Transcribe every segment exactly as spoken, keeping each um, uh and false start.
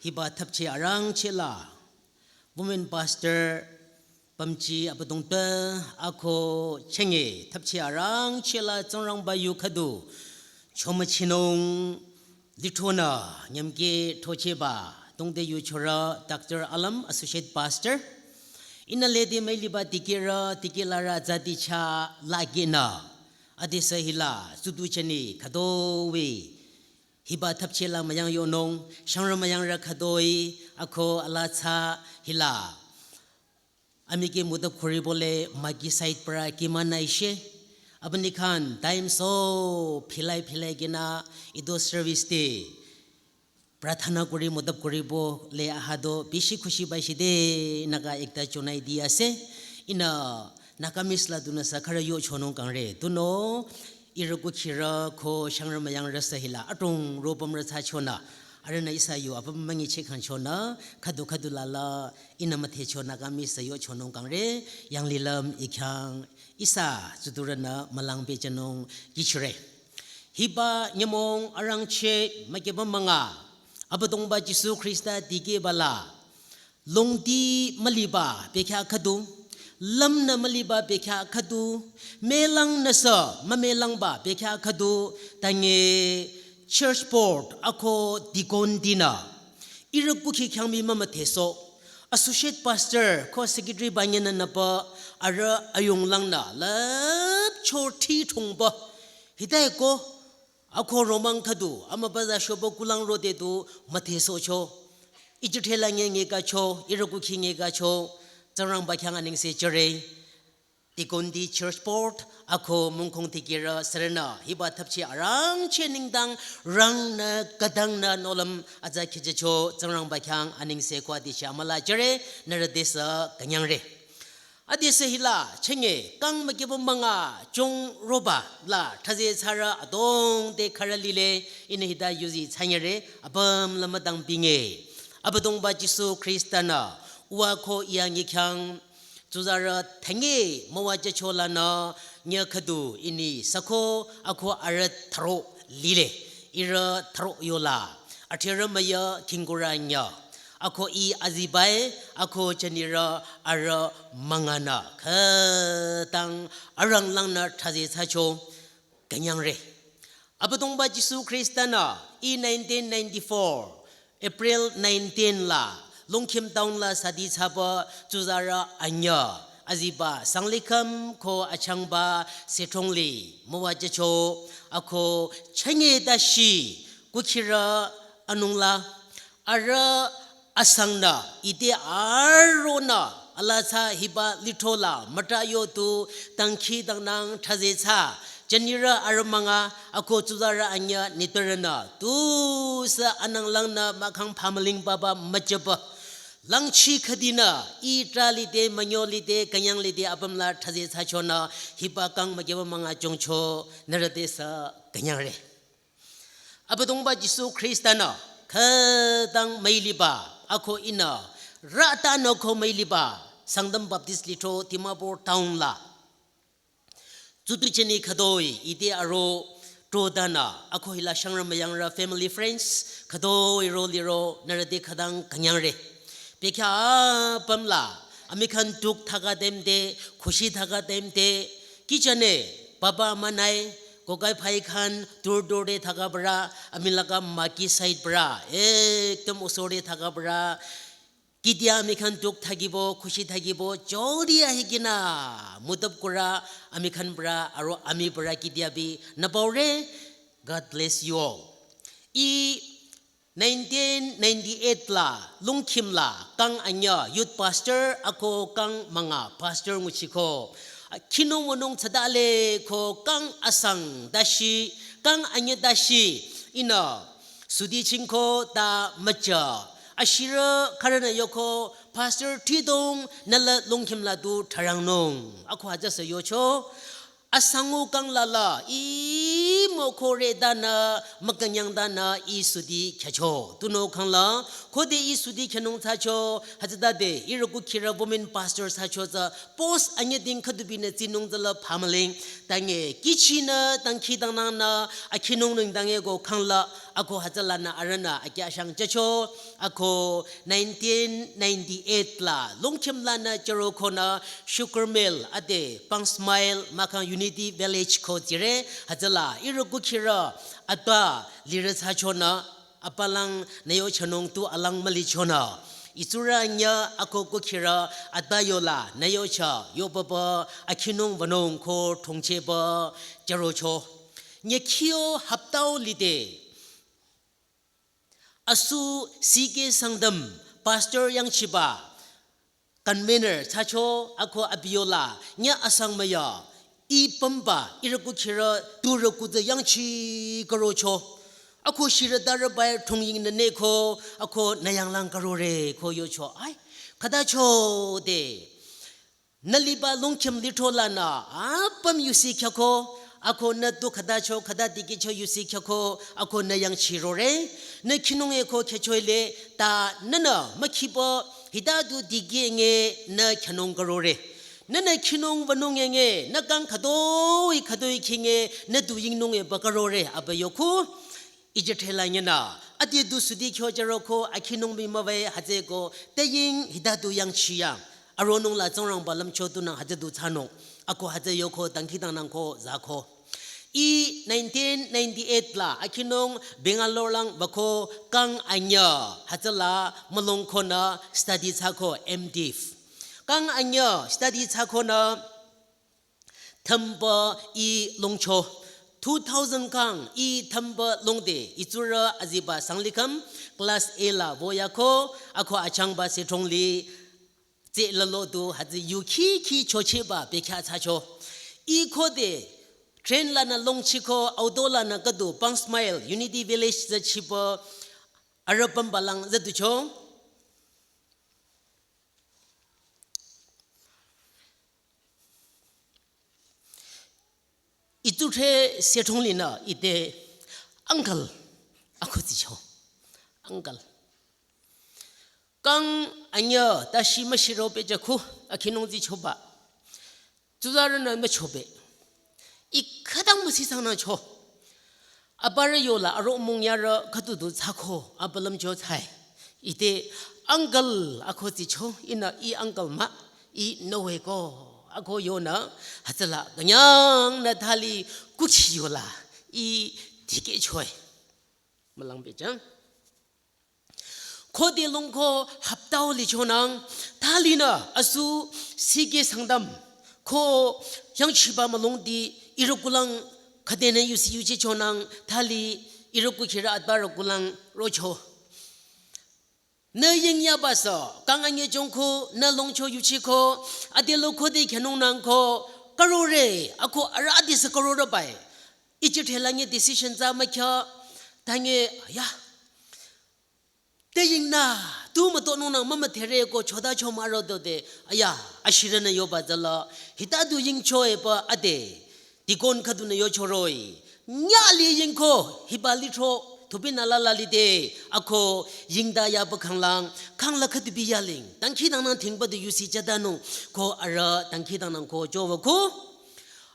Hiba thapche arangchela women pastor pamchi abüdongte ako chenge thapche arangchela Tsingrangba yu khüdu chomüchinung lithonü nyümke throchehba dongde yuchorü Doctor Alam, Associate Pastor. Ihnü lede müiliba dikehrü dikehlarü zati chah lagenü, adesü hila tsudu chani khütoi hiba thapchela müyang yonung, shangrü müyangrü khütoi ako alaa tsü hila amüke mütüp khuribole maki side pra kima nü ishe. Abünikhan time so philai philai kena ido service te prarthana kuri mütüp kuribole ahado bishi khushi paishe de nüka ekta chonai di ase. Ihnü Nagamese la dunü sü khürü yochonung kangre. Tunüo ihrü kukhirü ko shangrü müyangrü sü hila adrong ropümrü thsachonü, arühnü ihsa yu apüm müngicheh khangchonü, khüdu khüdu lala ihnü müdhecho Nagamese sü yochonung kangre. Yanglilüm ikhyang ihsa tsudurünü mülang pehjünung kihchire. Hiba nyümong arangcheh mükyeba münga Abüdongba Jisu Khrista dikehba la longdi müliba bekhyah khüdu, lümnü müliba bekhyah khüdu, mülangnüsü mümelangba bekhyah khüdu, tange church board ako deacon tinü ihrü kukhi khyang mii mümüdhesoh, associate pastor ko secretary ba nyinü nüpü arüh ayunglangnü lüpcho thithongba hita-i ko ako romang khüdu amübü za shoba kulang rode du müdhesohcho. Ijüthela nge ngekacho, ihrü kukhi ngekacho, Tsingrangba khyang anengse jüre. Deacon ti church board ako mungkhong dikehrü sürünü hiba thapche arangcheh nengdang rangnü khüdangnü nohlüm atsa khijücho, Tsingrangba khyang anengse ko adesü amüla jüre, nührü tesü künyangre. Adesü hila chenge kang mükyeba münga chong roba la thraze thsarü adrong te khürü lile. Ihnü hita yuzi thsanyere, apüm la müdang binge. Abüdongba Jisu Khrista-nü uwa ko iya ngi khyang tsuzarü thange müwajücho lanü nyü khüdu ini süko ako arüh thüro lile. Ihrü thüro yola, athrerü müyü khingkurü nyü, ako i azibai, ako jünirü arüh münganü khütang aranglangnü thraze thsacho künyangre. Abüdongba Jisu Khrista-nü i nineteen ninety-four April nineteen la Longkhim town la sadi thsaba tsuzarü anyü aziba Sanglikham ko achangba Sethongli müwajücho, ako chenge dashi kukhirü anungla arüh asangnü ite aronü alaa tsü hiba lithola müta yodu dangkhidangnang thraze thsa. Jünirü arüh münga ako tsuzarü anyü nitpürünü tusü ananglangnü mahkhang phamüling papa müjüba langchi khüdinü i trah lide, münyo lide, künyang lide apüm la thraze thsachonü hiba kang mükyeba münga chongcho, nührü tesü künyangre. Abüdongba Jisu Khrista-nü khütang müiliba ako ihnü rütanü ko müiliba Sangtam Baptist Lithro Dimapur town la tsudu cheni khütoi ite aro trodanü ako hila shangrü müyangrü family friends khütoi ro liro nührü te khütang künyangre. Bekhyah apüm la amikhan dukh thaka time te, khushi thaka time te, ki jane, baba ama nai, kokai bhai khan dur dur te thaka para, ami laga maki side para ekdom usor te thaka para, ketia amikhan dukh thakibo, khushi thakibo, jaldi ahikena modot kora amikhan para aro ami para ketia bi napaore. God bless you all. I nineteen ninety-eight la Longkhim la kang anyü youth pastor ako kang münga pastor nguchiko, khinung wünung thsadale ko kang asang dashi, kang anyü dashi ihnü sudi chingko ta müjü. Ashirü khürünü yoko, Pastor Thidong nüla Longkhim la du tharangnung. Ako hütsüsü yocho, asangu kang lala i Ih mokore danü, mükünyang danü, ih sudi khyücho. Tunüo khangla, khode ih sudi khyünung thsacho, hütsütade, ihrü kukhirü women pastor thsacho tsü, post anyüding khüdubinü tsinung tsüla phamüling, tange, kihchinü, dangkhidangnangnü, akhinung nengdang eko khangla, ako hütsülanü arühnü, akyashang jücho, ako nineteen ninety-eight la, Longkhim lanü jüro konü, Sugar Mill ade Pang Smile mahkhang Unity Village ko jire, hütsüla ihrü kukhirü atba lirü thsachonü, apalang nü yo chanung tu alang mülichonü. Itsurü nyü ako kukhirü atba yola nü yo cha yo papa akhinung wünung ko thongcheba jürocho. Nyü khio haptao lide. Asu C K Sangtam, pastor yangchiba, convener thsacho ako abi yola, nyü asang müya, ih pümba, ihrü kukhirü, turü kutsü yangchi karocho. Ako shirü darü bai thongying nü neko, ako nü yanglang karore ko yocho. Ai, khütacho de. Nü liba Longkhim lithro lanü, apüm yusi khyüko, ako nü tu khütacho, khüta dikehcho yusi khyüko, ako nü yangchirore, nü khinung eko khyüchoile, ta nünü mükhiba, hita du dikeh nge nü khyünung karore. Nünü khinung wünung nge, nü kang khütoi khütoi khinge, nü du yingnung eba karore, abi yoko. Ije thela nyena, adi du sudi kyo jüro ko, akhinung mi müwü hütsüeko, te ying hita du yangchiya. Aronung la Tsingrangba lümcho tunang hütsü du thsanung. Ako hütsü yoko, dangkhidangnang ko, zako. Ih nineteen ninety-eight la, akhinung Bangalore lang bako, kang anyü, hütsüla, mülung konü, study thsako, M.Div. Kang anyü, study thsakonü, thümba ih longcho, two thousand kang ih thümba longde, itsurü aziba sanglikham, class A la woyako, ako achangba sethongli, tse lalo du, hütsü yu khi khi chocheba, bekya thsacho. Ih khode, train lanü longchiko, auto lanü kadu, Pang Smile, Unity Village zachiba, arüh pümba lang zaducho. Itsurü sethongli nü ite uncle ako tsicho. Uncle. Kang anyü tashi müshiro pejüko akhinung tsichoba. Tsuzarünü müchobe. Ih khütang müsisangnangcho. Aparü yola aro mung yarü khütutu thsako, abi lümcho thsae. Ite uncle ako tsicho, ihnü ih uncle mah, ih noweko ako yonü, hütsüla künyangnü thali kuchi yola, ih dikehchoe. Mülang pejang. Khode longko haptao lichonang, thalinü asu C K Sangtam, ko yangchiba mülungdi ihrü kulang khüdenü yusi yuchichonang, thali ihrü kukhirü atbarü kulang rocho. Nü yingyaba sü, kang anyü jongko, nü longcho yuchiko, adelo khode khenungnangko, karore, ako arüh adesü karore bai. Ije thela nye decision thsa mükya, tange, ya, te yingnü, tu mütonungnang mümüdhere ko choda chomaro dode, aya, ashirünü yoba zala, hita du yingchoeba ade, deacon khüdunü yochoroi. Nyali yingko, hiba lithro, thupinü lala lide, ako yingda yaba khanglang, khangla khüdubi yaling, dangkhidangnang thingba du yusi jadanung, ko arüh, dangkhidangnang ko jowako.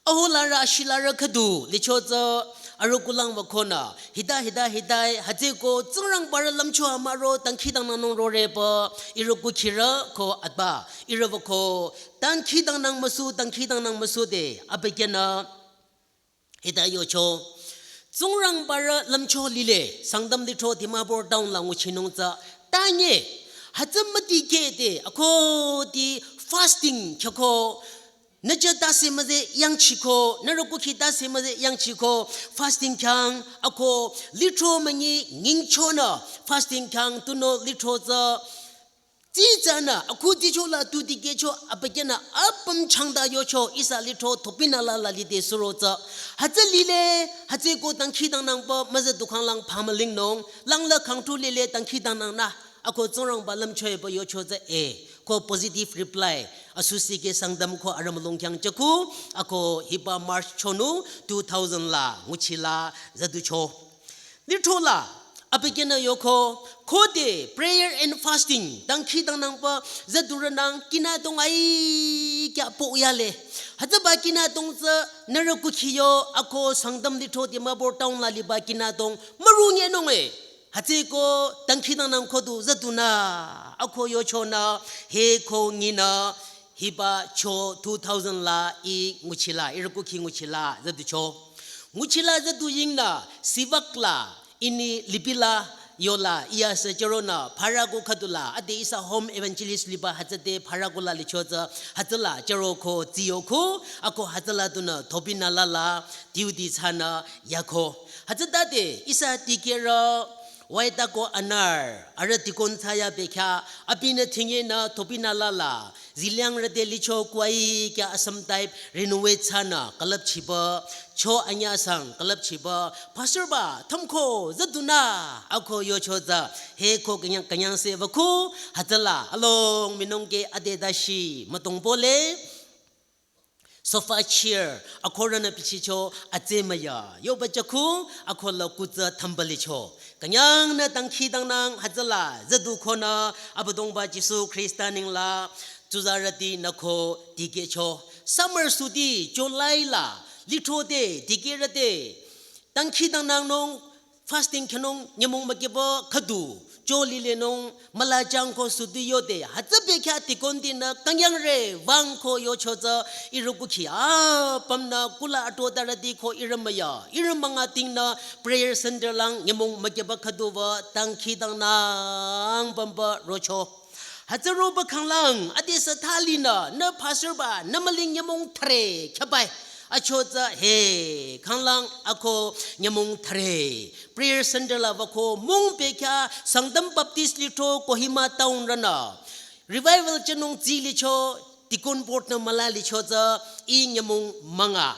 Aho larü, ashi larü khüdu, licho tsü, arüh kulang wakonü, hita, hita, hitai, hütsüeko, Tsingrangbarü lümcho amaro, dangkhidangnangnung roreba, ihrü kukhirü, ko atba, ihrü wako, dangkhidangnang müsu, dangkhidangnang müsude, abükyünü, hita yocho. Tsingrangbarü lümcho lile, Sangtam lithro Dimapur town la nguchinung tsü, tange, hütsü mütikehde, akoti fasting khyüko, nü jü tase müze yangchiko, nü rokukhi tase müze yangchiko, fasting khyang, ako lithro münyi nyingchonü, fasting khyang tunüo lithro tsü, tsitsünü, akhu tsichola tu dikehcho, abükyünü apüm changda yocho, ihsa lithro thupinü lala lide suro tsü. Hütsü lile, hütsüeko dangkhidangnangba, müze dukhanglang phamülingnung, langla khangthu lile dangkhidangnangnü, ako Tsingrangba lümchoeba yocho tsü e. Ko positive reply asusi ke Sangtam ko arüh mülung khyang jüko, ako hiba March chonu two thousand la nguchila züducho. Lithro la, abükyünü yoko, khode prayer and fasting dangkhidangnangba züdurünang kinadong ai kya po yale. Hütsüba kinadong tsü nührü kukhi yo, ako Sangtam lithro Dimapur town la liba kinadong mürunye nunge. Hütsüeko dangkhidangnang khodu züdunü, ako yochonü, he ko nginü, hiba cho two thousand la ih nguchila, ihrü kukhi nguchila züducho. Nguchila züdu yingnü, Sivak la, ini Lipila yola, iya sü chüronü, Pharagoh khüdula, ade ihsa home evangelist liba hütsüde Pharagoh la licho tsü, hütsüla chüro ko tsiyo ko, ako hütsüla dunü, Thopinala la, duty thsanü, yako. Hütsütade, ihsa dikehrü, waitako anar, arüh deacon thsaya bekhyah, abinü thingenü Thopinala la, ziliang rüde licho kuai kya Assam type renovate thsanü, külüpchiba, cho anyüsang, külüpchiba, pastor ba, thümko, züdunü, ako yocho tsü, he ko künyang, künyang se wüko, hütsüla, along minung ke ade dashi, mütong pole, sofa chair, akhorünü pichicho, atse maya, yoba jüko, akhola kutsü thambalicho. Künyangnü dangkhidangnang, hütsüla, züdu khonü, Abüdongba Jisu Khrista ningla, tsuzarüti nü ko dikehcho. Summer suti, July la, lithro de, dikehrü de, dangkhidangnangnung, fasting khyünung nyümong mükiba khüdu, cho lilenung, müla jang ko suti yode, hütsü bekhyah deacon tinü künyangre, wüng ko yocho tsü, ihrü kukhi apümnü kula ato darüti ko ihrü maya, ihrü münga tingnü prayer center lang nyümong mükiba khüdu wü dangkhidangnang pümba rocho. Hütsü roba khanglang, ade sü thalinü, nü pastor ba, nü müling nyümong thre, khyübai. Acho tsü he, khanglang ako nyümong thre. Prayer center la wüko mung bekhyah Sangtam Baptist lithro Kohima town rünü. Revival jünung tsilicho, deacon board nü müla licho tsü, ih nyümong münga.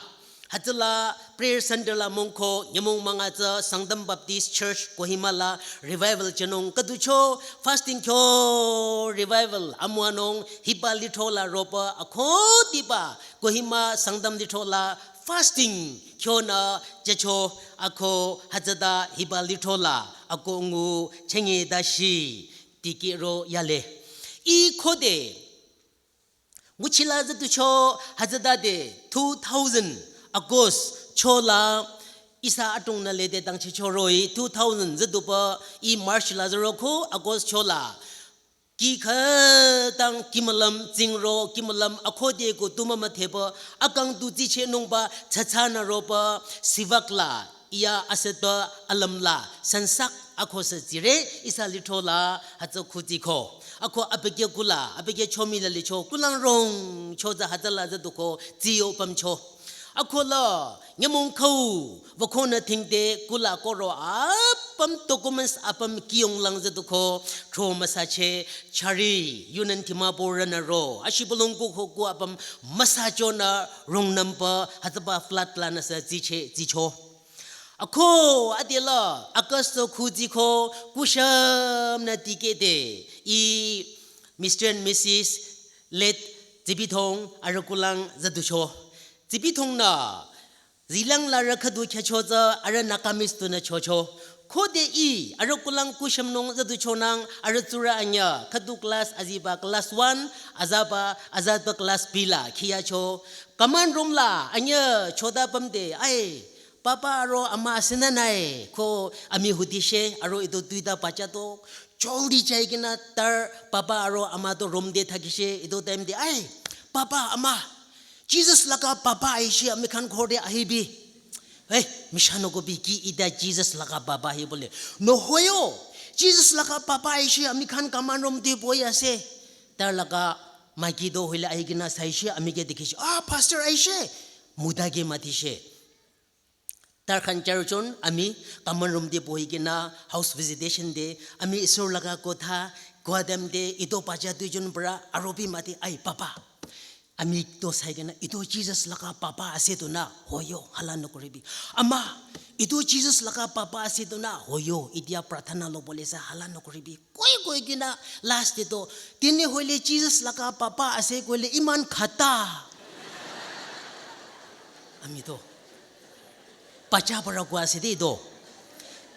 Hütsüla prayer center la mungko nyümong münga tsü Sangtam Baptist Church Kohima la revival jünung khüducho fasting kyo revival amüwanung hiba lithro la roba akho diba Kohima Sangtam lithro la fasting kyonü jücho ako hütsüta hiba lithro la ako ngu chenge dashi dikehro yale. Ih khode nguchila züducho hütsütade two thousand August chola ihsa atungnü lede dangchicho roh-i two thousand züduba ih March la züroko August chola. Kih khütang kih mülüm tsingro, kih mülüm akhode ko tu mümüdheba, akang tu tsichehnungba, tsatsanü roba, Sivak la, iya asetba, alüm la, sansak, akho sü tsire, ihsa lithro la, hütsü khu tsikho. Akho abükyü kula, abükyü chomi la licho, kulang rongcho tsü hütsüla züduko, tsiyo pümcho. Akho la, nyümong khau, wükonü thingde, kula koro apüm documents apüm kiyong lang züduko, thro müsache, chari, Union Dimapur rünü ro, ashibülung kuko ku apüm müsachonü, rungnümba, hütsüba flood lanü sü tsiche, tsicho. Akho, adela, August khu tsikho, kushümnü dikehde, ih, Mister and Missus Late Tsibithong, arüh kulang züducho. Tsibithong nü, zilang la arüh khüdu khyücho tsü arüh Nagamese tunü chocho. Khode ih, arüh kulang kushümnung züduchonang, arüh tsurü anyüh, khüdu class aziba class one, azaba, azaba class B la khiyacho. Common room la, anyüh, choda pümde, ai, papa aro ama asinanai, ko ami hudishe, aro ito duita bacha to, joldi jaikinü tar papa aro ama to room de thakishe, ito time de, ai, papa, ama, Jesus laga papa aishe amikhan ghor te ahibi. Hey, misha nokobi ki ita Jesus laga papa ahi bole. Nohoyo, Jesus laga papa aishe amikhan common room te bohi ase. Tar laga maiki to hoile ahikena saishe ami ke dikhishe. Ah, pastor aishe. Muda ke matishe. Tar khan charjon ami common room te bohi kena house visitation te ami Isor laga kotha koa time te ito bacha duijon para aro bi mati ai papa. Ami to saikena, "Ito Jesus laga papa ase to na?" "Hoyo," hala nokoribi. "Ama, ito Jesus laga papa ase to na?" "Hoyo, itia prarthana lobole sa," hala nokoribi. Koi koi kena last te to, "Tine hoile Jesus laga papa ase koile iman khata." Ami to bacha para koa ase de ito.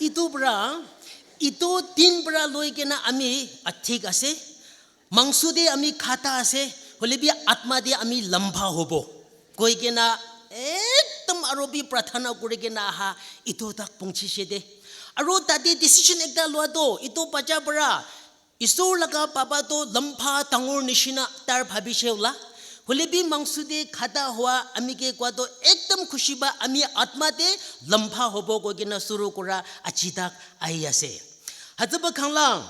Ito para, ito tin para loi kena ami athik ase. Mangso te ami khata ase, hoilebi atma te ami lamba hobo. Koi kena ekdom arobi prarthana kori kena aha, ito tak pohchishe de. Aro tate decision ekta loa to, ito bacha para, Isor laga papa to lamba dangor nishina tar bhabishe ula. Hoilebi mangso te khata hua ami ke koa to ekdom khushi ba ami atma te lamba hobo koi kena suru kora aji tak ahi ase. Hütsüba khanglang,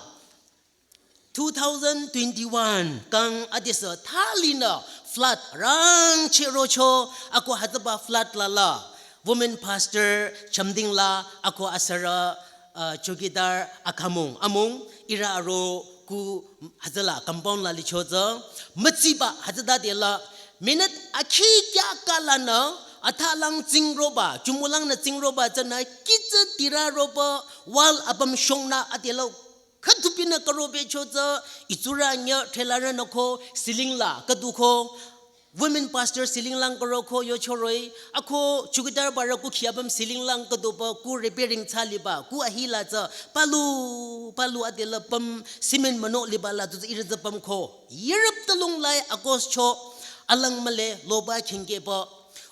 two thousand twenty-one kang adesü thali na flood rangcheh rocho, ako hütsüba flood la la women pastor Chamding la, ako asürü, uh, chowkidar Akhamung, amung, ihrü aro ku hütsüla compound la licho tsü, mütsiba hütsüta de la, minute akhi kya ka la na, athalang tsing roba, chumulang na tsing roba tsü na, kitsü tira roba, wall apüm shong na ade la, khüdu pina karobe cho tsü, itsurü nya thela rü noko, ceiling la, khüdu ko, women pastor ceiling lang karo ko yo choroi, ako chowkidar bara ku khia bam ceiling lang khüdu ba ku repairing thsa liba, ku ahi la tsü, palu, palu ade la pam cement mano liba la tu iri tsü pam ko. Yirap talung lai akos cho, alang male, loba khingke ba.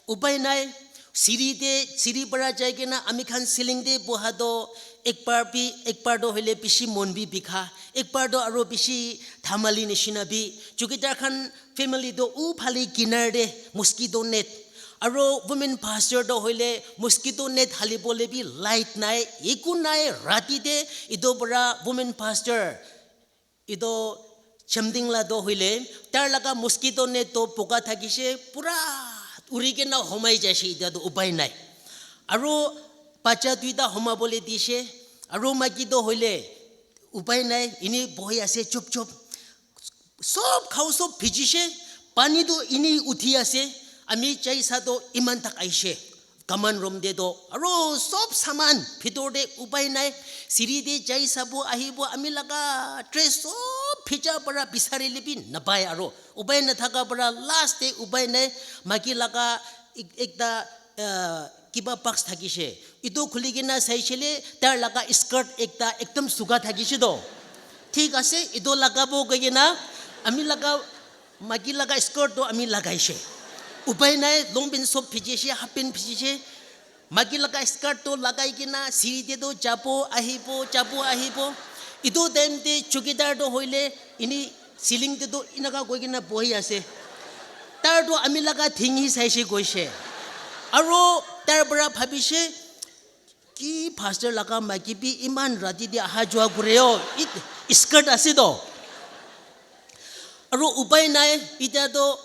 Upai nai, siri te, siri para jai kena ami khan ceiling te boha to, ek bar bi, ek bar to hoile bishi mon bi bikha, ek bar to aro bishi dhamali nishina bi, chowkidar khan family to u phali kinar te mosquito net, aro women pastor to hoile mosquito net hali bole bi light nai, eku nai, rati te, ito para women pastor, Ito Chamding la to hoile, tar laga mosquito net to boga thakishe, pura uri kena homai jaishe, itia to upai nai. Aro bacha duita homa bole dishe, aro maiki to hoile, upai nai, ini bohi ase chup chup. Sob khao sob bhijishe, pani to ini uthi ase, ami jai sa to iman tak aishe. Common room te to, aro sob saman, bhitor te upai nai, siri te jai sabo ahibo, ami laga dress sob bhija para bisari lebi napai aro. Upai nathaka para last te upai nai, maiki laga ek-, ekta, uh, kiba box thakishe. Ito khuli kena saishe le, tar laga skirt ekta ekdom suga thakishe to. Thik ase, ito lagabo koi kena, ami laga maiki laga skirt to ami lagaishe. Upai nai, long pant sob bhijishe, half pant bhijishe. Maiki laga skirt to lagai kena, siri te to jabo, ahibo, jabo, ahibo. Ito time te chowkidar to hoile, ini ceiling te to inaka koi kena bohi ase. Tar to ami laga thing hi saishe koishe. Aro tar para bhabishe, ki pastor laga maiki bi iman rati te aha jua kore yo, it, skirt ase to. Aro upai nai, itia to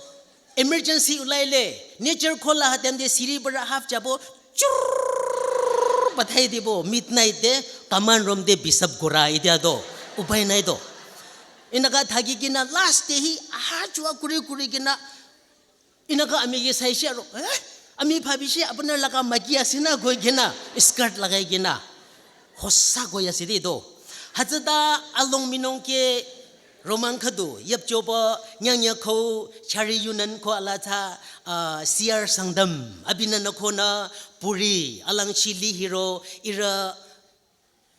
emergency ulai le, nature call laha time te siri para half jabo, churr, pathai dibo, midnight te, common room te bisap gora, itia to, upai nai to. Inaka thaki kena, last te hi, aha jua kore kore kena, inaka ami ke saishe aro, eh? Ami bhabishe, apuna laga maiki ase na koi kena, skirt lagai kena. Hosa koi ase de to. Hütsüta along minung ke romang khüdu, yap choba, nyang nya khou, chari yunan ko ala tha, ah, C R Sangdam, abina na ko na, puri, alang chili hiro, ira,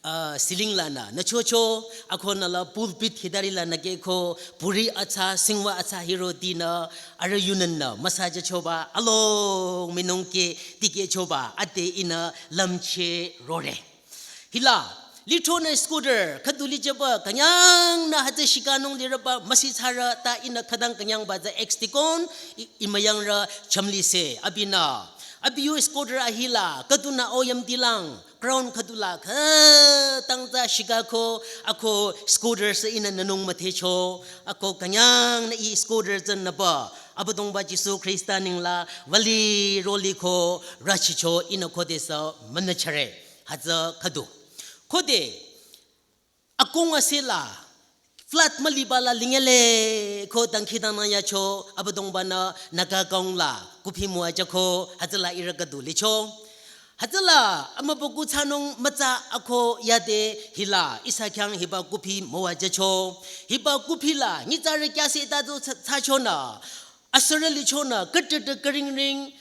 ah, ceiling la na, na cho cho, ako na la pulpit hidari la na ke ko, puri acha, singwa acha hiro di na, ara yunan na, massage choba, along minung ke, tike choba, ate ina, lamche rore. Hila, litho na scooter, khüdu li jaba, kanyang na hütsü shikanung liraba, masi chara, ta ina khadang kanyang ba za ex-deacon, i-, imayang ra chamli se, abina. Abi yo scooter ahila, khüdu na oyam dilang, crown khüdu la, khadang za shika ko, ako scooter se ina nanung mathe cho, ako kanyang na i scooter zan na ba, Abüdongba Jisu Krista ningla, vali roli ko, rachi cho, ina khode sa, mana chare. Hütsü khüdu. Khode, akong asela, flood müliba la lingele ko dangkhidangnang yacho Abüdongba-nü Naga kang la kupi müwajüko hütsüla ihrü khüdu licho. Hütsüla amübükuh thsanung mütsa ako yade hila ihsa khyang hiba kupi müwajücho. Hiba kupi la nyitsarü kyase ta du thsa-, thsachonü. Asürü lichonü khütete khüringring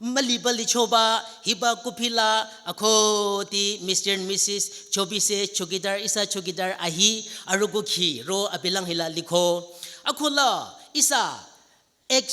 müliba lichoba hiba kupi la akhoti Mister and Missus Chobise chowkidar ihsa chowkidar ahi arükuki ro abilang hila liko. Akola ihsa ex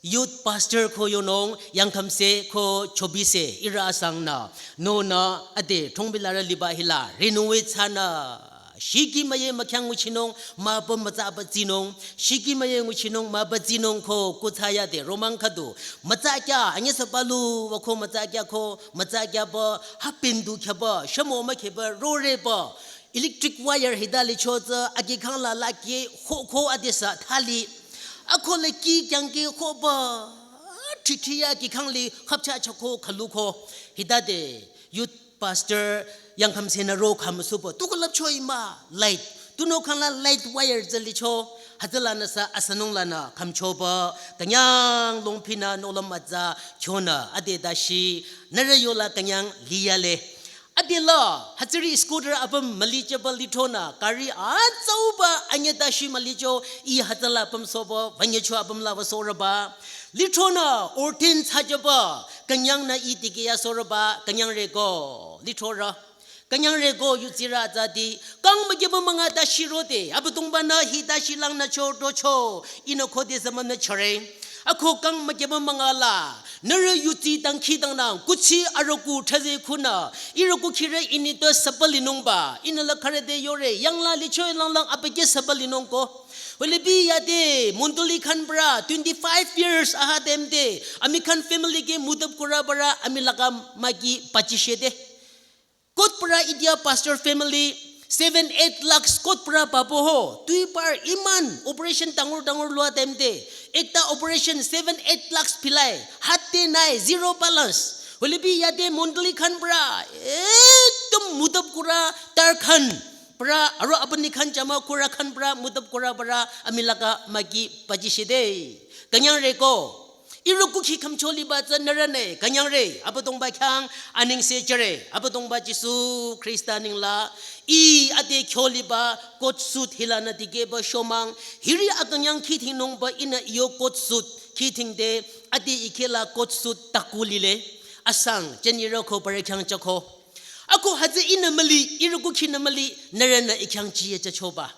youth pastor ko yonung Yangkhamse ko Chobise ihrü asangnü nonü ade thongbilarü liba hila renovate thsanü shiki müye mükhyang nguchinung mübü mütsaba tsinung, shiki müye nguchinung mübü tsinung ko kuthsa yade romang khüdu. Mütsa kya, anyesü palu wüko mütsa kya ko, mütsa kya ba, hapindu kya ba, shamo mükheba, rore ba. Electric wire hita licho tsü, akikang la lake, ho ko adesü, thali. Akola ki kyangke ho ba, thithiya kikang li, khapcha chako, khalu ko. Hitade, youth pastor Yangkhamse-nü ro khümsohba, tu külüpcho ima light. Tunüo khang la light wire tsü licho, hütsülanüsü asünung lanü khümchoba, künyang longpinü nohlüm mütsa chonü, ade dashi, nührü yola künyang liyale. Adela, hütsüri scooter apüm mülichaba lithonü, gari atsauba, anye dashi mülicho, ih hütsüla apüm sohba, wünyecho apüm la wüsohrüba. Lithonü, ordain thsajüba, künyangnü ih dikehyasohrüba, künyangre ko, lithorü. Künyangre ko, yutsirü atsati, kang mükyeba münga dashi rode, Abüdongba-nü hi dashi langnü cho, docho, ihnü khode zümünü chore. Ako kang mükyeba münga la, nührü yutsi dangkhidangnang, kuthsi arüku thsaze khunü, ihrü kukhirü ini to süpü linungba, ihnü la khürü te yore, yangla licho langlang abükyü süpü linung ko. Hoilebi yade, mondoli khan pora, twenty-five years aha dem de, ami khan family ke mudap kura pora, ami laga maki pachishede. Kot pora itia pastor family, seven, eight lakhs kot pora pabo ho, tui par iman operation dangor dangor lua dem de, ekta operation seven, eight lakhs pilai, hat te nai, zero balance. Hoilebi yade mondoli khan pora, ekdom mudap kura, tar khan, pora, aro apuni khan jama kura khan pora, mudap kura pora, ami laga maki pachishede. Künyangre ko. Ihrü kukhi khümcho liba tsü nührünü, künyangre, Abüdongba khyang, anengse jüre, Abüdongba Jisu Khrista nengla, ih ade kyo liba, coat suit hilanü dikehba shomang, hiri akünyang khidhingnungba ihnü iyo coat suit khidhingde, ade ih kheh la coat suit taku lile, asang, jünirü ko pore khyang jüko. Ako hütsü ihnü müli, ihrü kukhinü müli, nührünü ih khyang jiye jüchoba.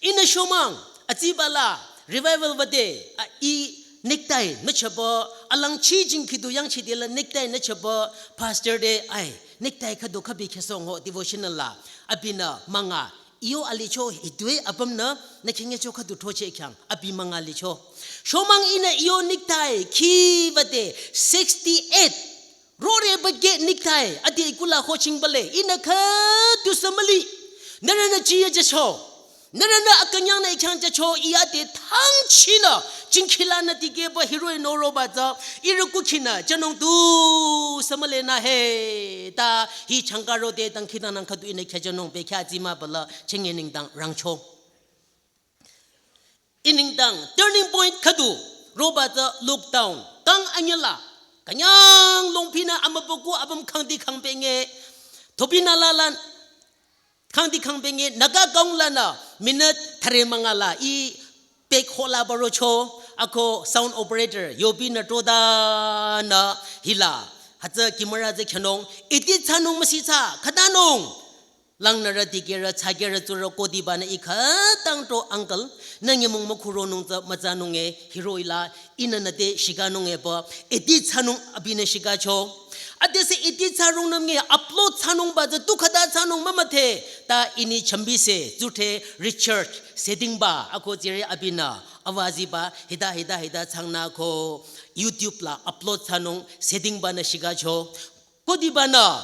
Ihnü shomang, atsiba la, revival bade, a ih necktie nüchaba, alangchi jingkhidu yangchide la necktie nüchaba, pastor te, ai, necktie khüdu khübi khesong ho devotional la, abinü münga, iyo alicho hitoi apümnü, nü khingecho khüdu thoche khyang, abi münga licho. Shomang ihnü iyo necktie, khi bade, sixty-eight, rore bage necktie, ade ikula ho chingbale, ihnü khüdu sü müli. Nührünü jiye jücho. Nührünü akünyangnü ih khyang jücho, ih ade thangchinü, jingkhilanü dikehba hiroi noroba tsü, ihrü kukhinü, jünung tusü mülenü he, ta hi changka rode dangkhidangnang khüdu ihnü khyajünung bekhyah tsima bala, chinge nengdang rangcho. Ih nengdang turning point khüdu, roba tsü lockdown, kang anyüla, künyang longpinü amübükuh apüm khangdi khangpenge, thopinü lalan, khangdi khangpenge, Naga kang lanü, minute thüre münga la, ih pek hola barocho, ako sound operator, yobinü todanü, hila, hütsü camera tsü khyünung, edit thsanung müsithsa, khütanung, langnürü dikehrü, thsakehrü tsurü kodibanü ih khütang to uncle, nü nyümong mükhuronung tsü mütsanunge, hiroh-i la, ihnü nüte shikanunge pü, edit thsanung abinü shikacho. Adesü edit thsarungnüm nge upload thsanungba tsü tu khüta thsanung mümüdhe, ta ini chambise, tsuthe, Richard, Sedingba, ako tsire abinü, awaziba, hita, hita, hita, tsangnü ko, YouTube la upload thsanung, Sedingbanü shikacho. Kodibanü,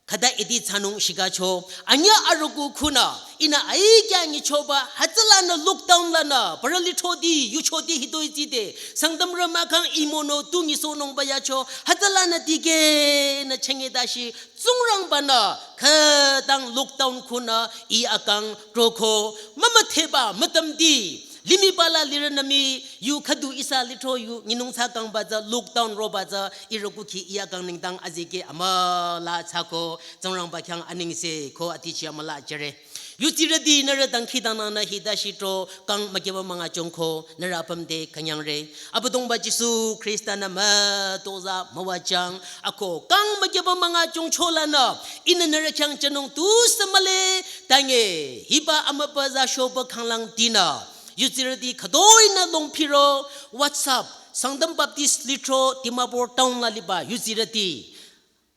Khüta iti thsanung shikacho, anyüh arüku khunü, ihnü aikya nyichoba, hütsülanü lockdown lanü, parü lithroti, yuchoti hitoi tside, Sangtamrü mahkhang imono tu nyisohnungba yacho, hütsülanü dikehnü chenge tashi, Tsingrangbanü, khütang lockdown khunü, ih akang, troko, mümüdheba, mütamdi, limih pala lirünü mii, yu khüdu ihsa lithro yu, nyinung thsa kangba tsü, lockdown roba tsü, ihrü kukhi ih akang nengdang azikeh amüla thsako, Tsingrangba khyang anengse ko atichi amüla jüre. Yutsirüti nührü dangkhidangnangnü hita shitro kang mükyeba münga chongko nührü apüm te künyangre. Abüdongba Jisu Khrista-nü mütozah müwajüng ako kang mükyeba münga chongcholanü ihnü nührü khyang jünung tusü mühle tange hiba amübü za shoba khanglangtinü. Yutsirüti khütoinü longphiro WhatsApp Sangtam Baptist Lithro Dimapur Town la liba yutsirüti.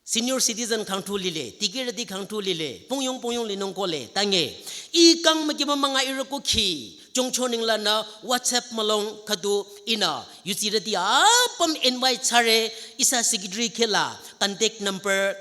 Senior citizen khangthu lile, dikehrüti khangthu lile, pungyong pungyong linung kohle, tange. Ih kang mükyeba münga ihrü kukhi, chongcho nenglanü WhatsApp mülung khüdu ihnü, yutsirüti apüm invite thsare, ihsa secretary khehla, contact number,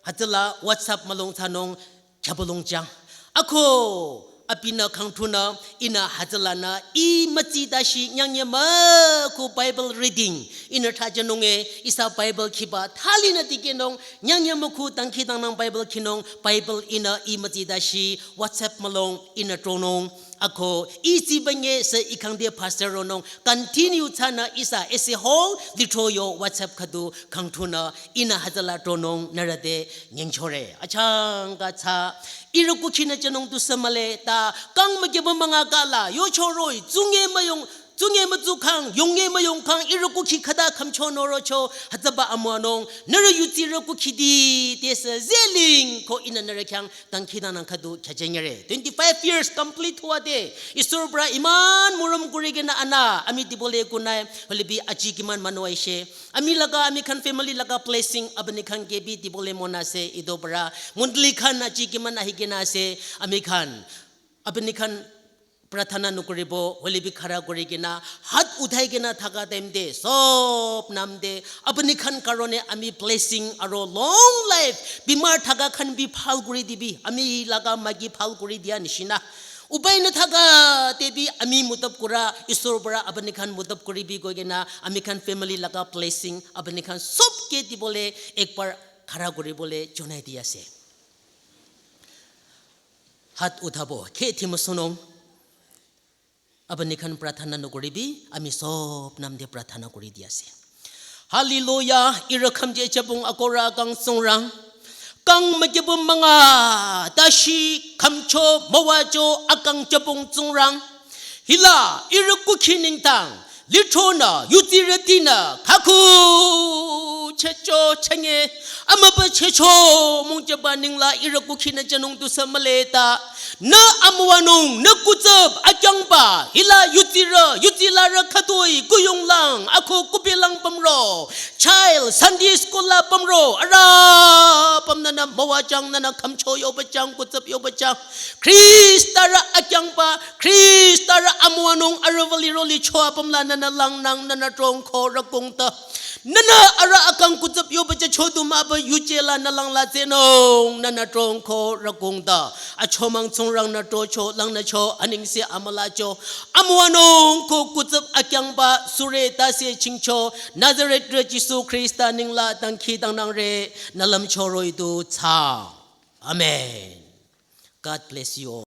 hütsüla WhatsApp mülung thsanung, khyabülung jüng. Ako, abinü khangthunü, ihnü hütsülanü, ih mütsi tashi nyangnyü müku Bible reading, ihnü thsajünunge, ihsa Bible khiba, thalinü dikehnung, nyangnyü müku dangkhidangnang Bible khinung, Bible ihnü ih mütsi tashi, WhatsApp mülung, ihnü tronung. Ako, ih tsibanye sü ih khangde pastor ronung, continue thsanü ihsa, as a whole, lithro yo WhatsApp khüdu, khangthunü, ihnü hütsüla tronung, nührü te, nyengchore. Achangka thsa, ihrü kukhinü jünung tusü mühle ta, kang mükyeba münga kala, yochoroi, tsunge müyong, tsunge mütsukhang, yonge müyongkhang, ihrü kukhi khüta khümcho norocho, hütsüba amüwanung, nührü yutsirü kukhiti, tesü zeling, ko ihnü nührü khyang, dangkhidangnang khüdu khyajünyere. Twenty-five years complete hua de, Isor pora iman mürüm kurikena ana, ami dibole kunai, holebi aji kiman manu aishe, ami laga, ami khan family laga blessing, apuni khan ke bi dibole mon ase, ido pora, mundli khan aji kiman ahikena ase, ami khan, apuni khan prarthana nukuribo, holebi khara kurikena, hat uthaikena thaka time te, sob naam te, apuni khan karone ami blessing aro long life, bimar thaka khan bi bhal kuri dibi, ami laga maiki bhal kuri dia nishina. Upai nathaka te bi ami mutab kura, Isor pora apuni khan mutab kuribi koikena, ami khan family laga blessing, apuni khan sob ke dibole, ekbar khara kuribole, jonai di ase. Hat uthabo, khe thimüsunung. Apuni khan prarthana nukuribi, ami sob naam te prarthana kuri di ase. Hallelujah, ihrü khümje jübong akohro kang Tsingrang. Kang mükyeba münga, tashi khümcho müwajo akang jübong Tsingrang. Hila, ihrü kukhi nengdang, lithronü, yutsirütinü, khakhu, checho, chenge, amübü checho, müngjüba nengla, ihrü kukhinü jünung tusü mühle ta. Nü amüwanung, nü kutsüp, akyangba, hila yutsirü, yutsilarü khütoi, kuyonglang, ako kupilang pümro, child, Sunday school la pümro, arüh püm nünü müwajüng, nünü khümcho yobajüng, kutsüp yobajüng. Khristarü akyangba, Khristarü amüwanung, arüh vali roli choa pümla nünü langnang, nünü trongko rakungta. Nünü arüh akang kutsüp yobaja chodu mübü yuje la nü langla tsehnung, nünü trongko rakungta. Achomang Tsingrang nü trocho, langnücho, anengse amülacho. Amüwanung ko kutsüp akyangba, sure tase chingcho, Nazareth rü Jisu Khrista nengla dangkhidangnangre, nü lümcho roh-i du thsa. Amen. God bless you all.